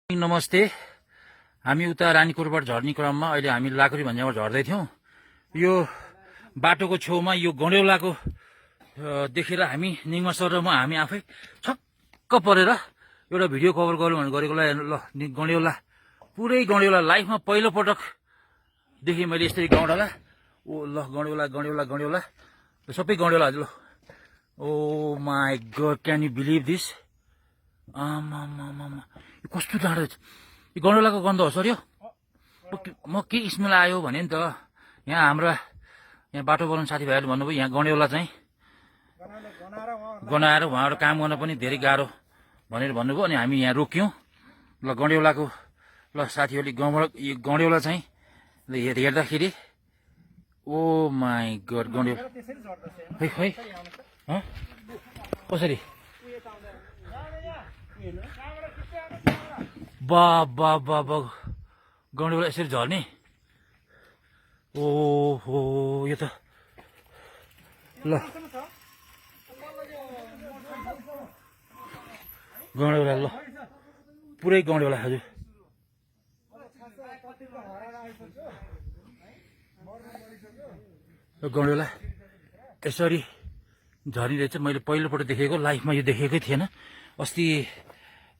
नमस्ते। हामी उता रानीकोटबाट झर्ने क्रममा अहिले हामी लाकुरी भन्ज्याबाट झर्दै थियौं। यो बाटोको छेउमा यो गण्डेउलाको देखेर हामी निङ्मा सर र म हामी आफै छक्क परेर एउटा भिडियो कभर गरौँ भनेर गरेकोलाई ल गण्डेउला पुरै गण्डेउला लाइफमा पहिलो पटक देखेँ मैले यसरी गण्डेउला। ओ ल गण्डेउला गण्डेउला गण्डेउला सबै गण्डेउला ल। Oh my God, can you believe this? आमामामा कस्तो डाँडो यो गण्डेउलाको गन्ध हो सर यो। म के स्मेल आयो भने नि त यहाँ हाम्रा यहाँ बाटो बनाउने साथीभाइहरूले भन्नुभयो यहाँ गण्डेउला चाहिँ गनाएर उहाँहरू काम गर्न पनि धेरै गाह्रो भनेर भन्नुभयो। अनि हामी यहाँ रोक्यौँ। ल गण्डेउलाको ल साथीहरूले गाउँबाट यो गण्डेउला चाहिँ ल हेर्दाखेरि ओ माई गड गण्डेउला खै खै कसरी बा बा बा बा गण्डेउला यसरी झर्ने? ओहो यो त ल गण्डेउला ल पुरै गण्डेउला हजुर। गण्डेउला यसरी झर्ने रहेछ। मैले पहिलोपल्ट देखेको, लाइफमा यो देखेकै थिएन। अस्ति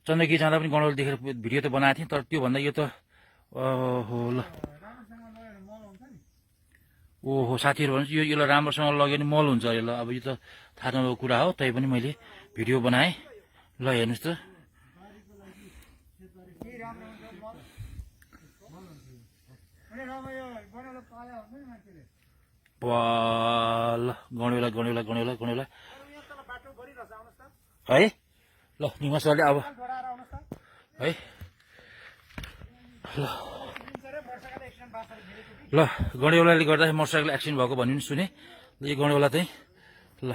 चन्द्रगिरी जाँदा पनि गण्डेउला देखेर भिडियो त बनाएको थिएँ, तर त्योभन्दा यो त ओहो ल ओहो साथीहरू भन्नु यो यसलाई राम्रोसँग लग्यो भने मल हुन्छ अरे। ल अब यो त थाहा नभएको कुरा हो, तै पनि मैले भिडियो बनाएँ। ल हेर्नुहोस् त ल गण्डेउला गण्डेउला गण्डेउला गण्डेउला है। ल निमा सरले अब है ल गण्डेउलाले गर्दा मोटरसाइकल एक्सिडेन्ट भएको भन्ने सुने। यो गण्डेउला चाहिँ ल